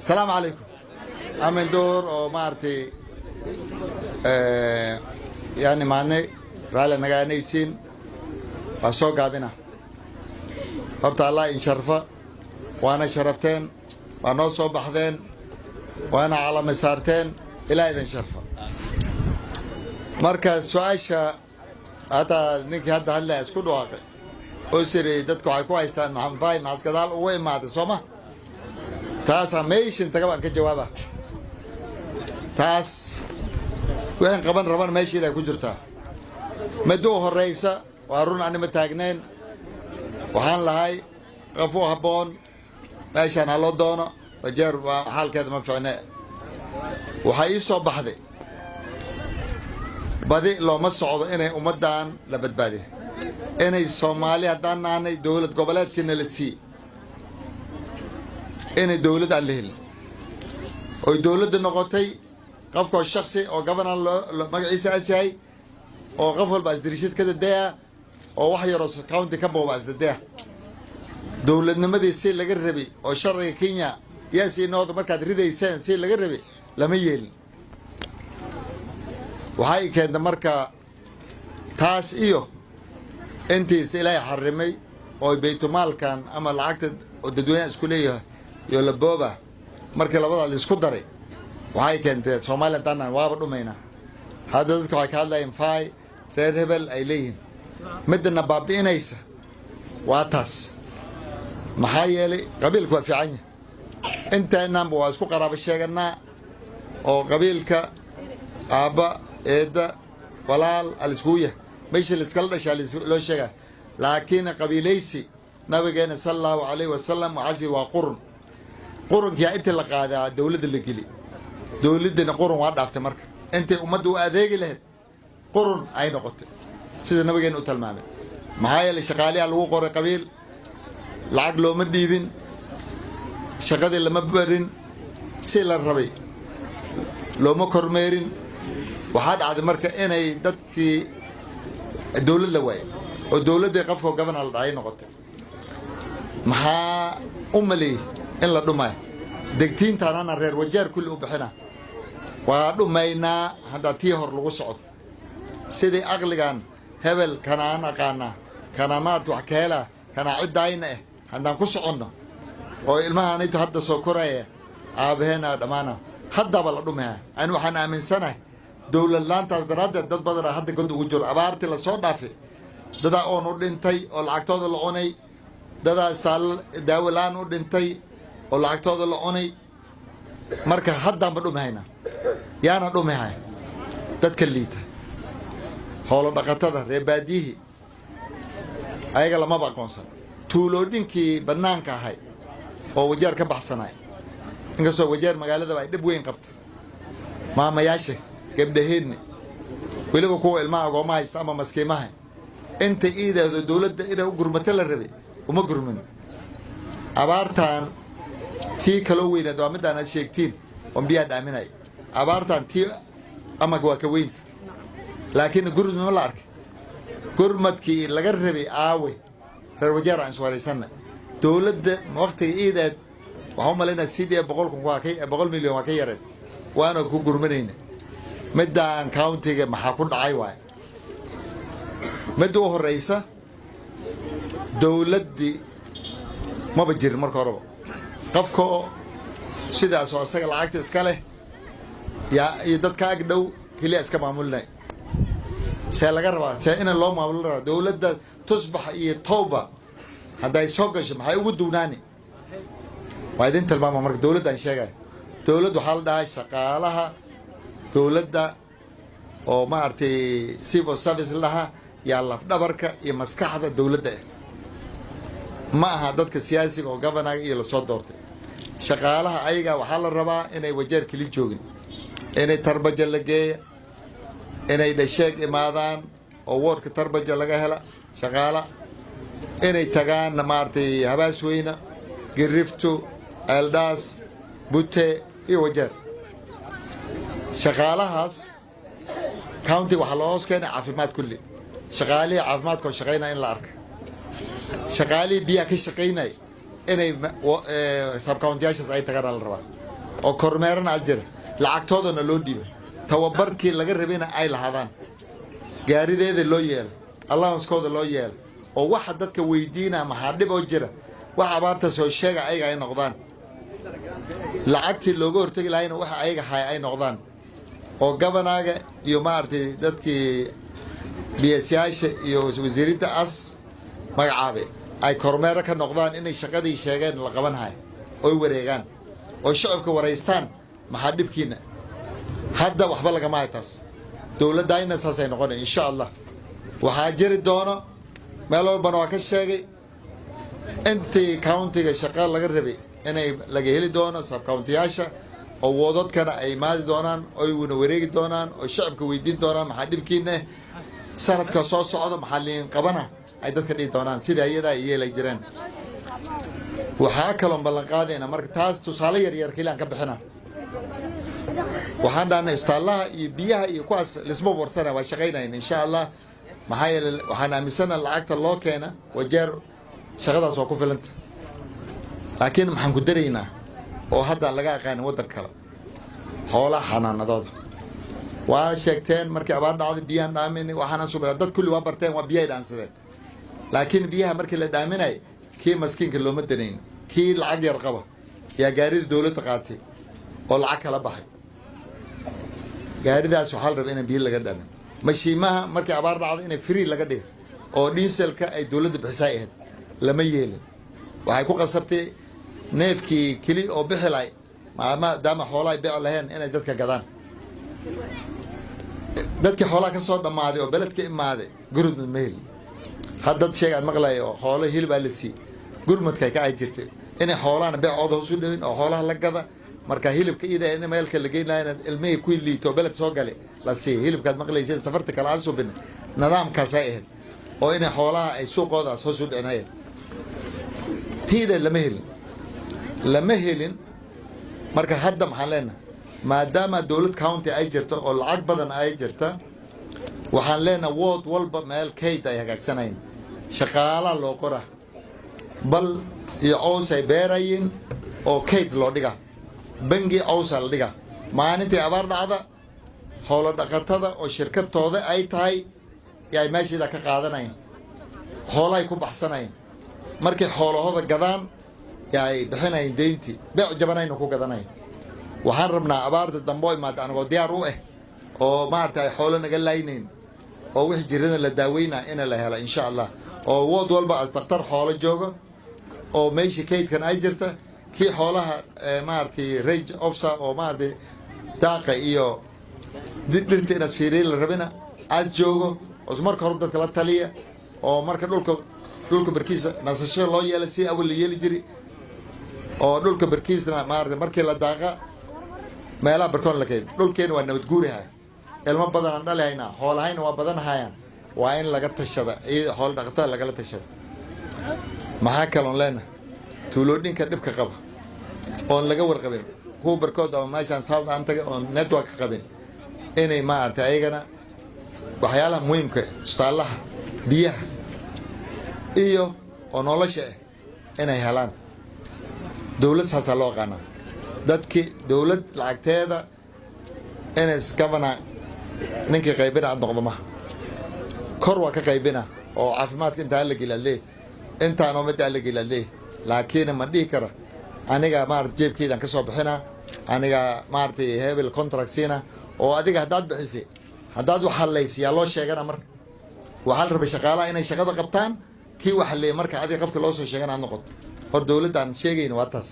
Asalaamu calaykum. Amin door oo maaragtay yani maadnay raalli nagaanaysiin, waa soo gaabina. Horta Allah in sharfa, waana sharafteen, waa noo soo baxdeen, waana calami saarteen. Ilaa idin sharfa. Marka su-aasha hataa ninkii hadda hadlaya isku dhawaaqay oo siri dadka waxay ku haystaan Maxamed Faay maxaas gadaal ugu imaaday, soo ma? Taasaa meeshin taga baan ka jawaaba. Taas wixin qaban rabana meeshiiday ku jirtaa. Midda u horeysa waa run, ani ma taagnayn. Waxaan lahay qof u habboon meeshaan haloo doono. Wajeer waa xaalkeeda ma ficne. Waxaa ii soo baxday badi looma socdo inay ummaddan la badbaadiyo, inay Soomaali haddaan nahnay dowlad goboleedkiina la siiye, inay dowlad aan la helin, oy dowladda noqotay qofkoo shaksi oo governor loo magaciisa as yahay, oo qof walba asdirishad ka dadaya, oo wax yaroo county ka booba asdadaya. Dowladnimadii si laga rabay oo sharciga Kenya yaasiinooda markaad ridayseen si laga rabay lama yeelin. Waxay keentay marka taas iyo intiis Ilaahay xarimay oo baytumaalkan ama lacagta oo dadweynaha isku leeyahay iyo labooba. Markii labadaa la isku daray, waxay keentay Soomaaliya haddaan waaba dhumaynaa. Hadda dadka waxay ka hadlayeen Fay reer hebel ay leeyihiin. Midana baabi'inaysa waa taas. Maxaa yeelay, qabiilka waa fiican yahay, intaynanba waa isku qaraabo sheeganaa, oo qabiilka aabba, eedda, walaal aliskugu yahay, meesha laiskala dhashaa loo sheegaa. Laakiin qabiilaysi, nabigeena sala Allahu calayhi wasalam waxaasi waa qurun. Qurunkiyaa intii la qaadaa dowladda la geli, dowladdana qurun waa dhaaftay. Marka intay ummadda u adeegi lahayd, qurun ay noqotay, sida nabigeena u tilmaamay. Maxaa yeelay, shaqaaliyaa lagu qoray qabiil, lacag looma dhiibin, shaqadii lama barin, si la rabay looma kormeerin. Waxaa dhacday marka inay dadkii dowlad la waayay, oo dowladdii qofkoo governor la dhacay noqotay. Maxaa u maleeyey in la dhumayo? Degtiintaanana reer Wajeer kulli u bixina waa dhumaynaa haddaa tii hor lagu socdo. Sidii aqligan hebel kanaan aqaanaa, kanaa maarata wax ka helaa, kanaa ciddaayna haddaan ku soconno, oo ilmahaanayto hadda soo koraya aabaheena dhammaana, haddaba la dhumaya. Ani waxaan aaminsanahay dowlad laantaas daraaddeed dad badanaa hadda god ugu jiro. Abaartii lasoo dhaafay dadaa oon u dhintay oo lacagtooda la cunay, dadaa istaal daawo la-aan u dhintay oo lacagtooda la cunay. Marka haddaanba dhumihaynaa. Yaana dhumihay? Dadka liita, hoolo dhaqatada, reer baadiyihii, ayaga lamaba aqoonsan. Tuuloodhinkii bannaanka ahay oo Wajeer ka baxsanay, inkastoo Wajeer magaaladaba ay dhib weyn qabta, maamayaasha, gabdhaheedna, weliba kuwa ilmaha agooma haysta ama maskiimaha, inta iidaahdo dowladda inay u gurmato la rabay uma gurmin. Abaartan tii kaloo weynaad waa midaan aad sheegtiin oon biyaha dhaaminay. Abaartan tii ama waa ka weynta, laakiin gurmad ma la arkay? Gurmadkii laga rabay aawe? Reer Wajeer aan iswaraysanna. Dowladda waqtiga iidaad waxaan u malaynaa CDF 100,000 waa ka 100 milyan waa ka yareen, waana ku gurmanayna. Midaan countyga maxaa ku dhacay? Waay midda u horeysa, dowladdii maba jirin marka horeba. Qofka sidaasoo asaga lacagta iska leh yaa iyo dadka ag dhow keliya iska maamulinay. See laga rabaa? See ina loo maamulin rabaa dowladda? Tusbax iyo towba hadday soo gasho, maxay ugu duwnaani? Waa idin tilmaama. Marka dowladda aan sheegaya, dowladd waxaa la dhahaa shaqaalaha dowladda oo maaragtay civil service la dhahaa, yaa lafdhabarka iyo maskaxda dowladda ah. Ma aha dadka siyaasiga oo governorga iyo lasoo doortay. Shaqaalaha ayaga waxaa la rabaa inay Wajeer keli joogin, inay Tarbaja la geeya, inay Dhasheeg imaadaan oo wardka Tarbaja laga hela shaqaala, inay tagaan maaragtay Habaasweyne, Giriftu, Eeldhaas, Bute iyo Wajeer. Shaqaalahaas county waxaa loo hoos keenay caafimaad kulli, shaqaalihii caafimaadka oo shaqaynaya in la arka, shaqaalihii biyaha ka shaqaynaya inay subcountyyaashaas ay tagaan la rabaa. Oo kormeerana ad jira, lacagtoodana loo dhiiba, tababarkii laga rabayna ay lahaadaan, gaarideeda loo yeela, allowance-kooda loo yeela, oo waxa dadka weydiina maxaa dhib oo jira, wax abaarta soo sheega ayaga ay noqdaan, lacagtii looga hortegi lahayna waxa ayaga haya ay noqdaan, oo governor-ga iyo maaragtay dadkii PS-yaasha iyo wasiirinta as magacaabe ay kormeero ka noqdaan inay shaqadii sheegeen la qaban hayo, oy wareegaan oo shacabka waraystaan maxaa dhibkiina. Hadda waxba lagama hayo taas. Dowladdayna saasay noqonay, insha Allah. Waxaa jiri doono, meel walbana waa ka sheegay, intii county-ga shaqa laga rabay inay laga heli doono sub county-yaasha, oo ward-adkana ay imaadi doonaan, oy wana wareegi doonaan, oo shacabka weydiin doonaan maxaa dhibkiina, sanadka soo socda maxaa liin qabana, ay dadka dhihi doonaan sida iyadaa ay yeelay jireen. Waxaa kaloon ballan qaadayna marka, taas tusaale yar yar keliaan ka bixina. Waxaan dhahnay istaallaha iyo biyaha iyo kuwaas lisma warsana, waa shaqaynayn, insha Allah. Maxaa yeele, waxaan aaminsana lacagta loo keena Wajeer shaqadaas waa ku filanta, laakiin maxaan ku daraynaa oo hadda laga aqaanin waddan kale? Xoolaha xanaanadooda. Waa sheegteen markii abaar dhacday biyaan dhaamin, waxaanaan subina dad kulli waa barteen, waa biyahay dhaansadeen. Laakiin biyaha markii la dhaaminay, kii maskiinka looma danayn. Kii lacag yar qaba yaa gaarida dowladda qaatay oo lacag kala baxay. Gaaridaas waxaa la rabaa inaan biyo laga dhaamin. Mashiimaha markii abaar dhacday inay free laga dhiga oo diesel-ka ay dowladda bixisaay ahayd, lama yeelin. Waxay ku qasabtay neefkii keli oo bixi lahay, maadaama xoolaha ay beeci laheen, inay dadka gadaan. Dadkii xoolaha ka soo dhammaaday oo beledka imaaday gurmud ma helin. Had dad sheegaan maqlaya oo xoolo hilib aa la siiyey. Gurmudkay ka ay jirtay inay xoolahana beecooda hoos u dhawin oo xoolaha la gada. Marka hilibka ida in meelka la geyn lahaa, ilmihii ku liito oo beled soo gale la siiyey hilibkaad maqlayseen. Safarta kale aan subin nidaamkaasay ahayd oo inay xoolaha ay suuqoodaas hoos u dhicinayeen. Tiida lama helin, lama helin. Marka hadda maxaan leenahay? Maadaama dowlad county ay jirto oo lacag badan ay jirta, waxaan leenahay ward walba meel kayd ay hagaagsanayn, shaqaalaa loo qora, bal iyo caws ay beerayin oo kayd loo dhiga, bangi cawsa la dhiga. Maalintii abaar dhacda, xoolo dhaqatada oo shirkadtooda ay tahay yaay meeshiida ka qaadanayan, xoolahay ku baxsanayan. Markay xoolahooda gadaan yaay bixinayan deyntii, beec jabanayna ku gadanayan. Waxaan rabnaa abaarta dambe oo imaada anagoo diyaar u ah oo maarata ay xoolo naga laaynayn oo wixii jirada la daaweynaa ina la hela, insha Allah, oo ward walba as daktar xoolo joogo oo meeshii kaydkan ay jirta, kii xoolaha maaragtay range officer oo maaragtay daaqa iyo dhirta inaad fiiriya la rabina aad joogo, oo marka hore dadka la taliya, oo marka dhulka barkiisa nasasho loo yeela si awal la yeeli jiri, oo dhulka barkiisna maarata markii la daaqa meelaha barkoon la keed. Dhulkeena waa nabad guuriha, ilmo badan aan dhalihaynaa, xoolahayna waa badanahayaan. Waa in laga tashada, iyada xoolo dhaqatada lagala tashada. Maxaa kaloon leenahay? Tuuloodhinka dhibka qaba oon laga warqabin, kuwa barkood ama meeshaan south aan tagay oon network qabin, inay maaragtay ayagana waxyaalaha muhiimka, isbitaalaha, biyaha iyo oo nolosha ah inay helaan. Dowlad saasaa loo aqaanaa. Dadki dowlad lacagteeda ns governor ninkii qaybina aad noqdo maha. Kor waa ka qaybina oo caafimaadka intaa la geli adlee, intaanoo middaa la geli adlee, laakiin ma dhihi kara aniga maarata jeebkeydaan kasoo bixina, aniga maaratay hebel contract siina. Oo adiga haddaad bixisay, haddaad wax hadlaysa, yaa loo sheegana? Marka waxaa la rabay shaqaalaha inay shaqada qabtaan, kii wax hadleeyay marka adiga qofka loo soo sheegana aad noqoto. Hor dowladdaan sheegayna waa taas.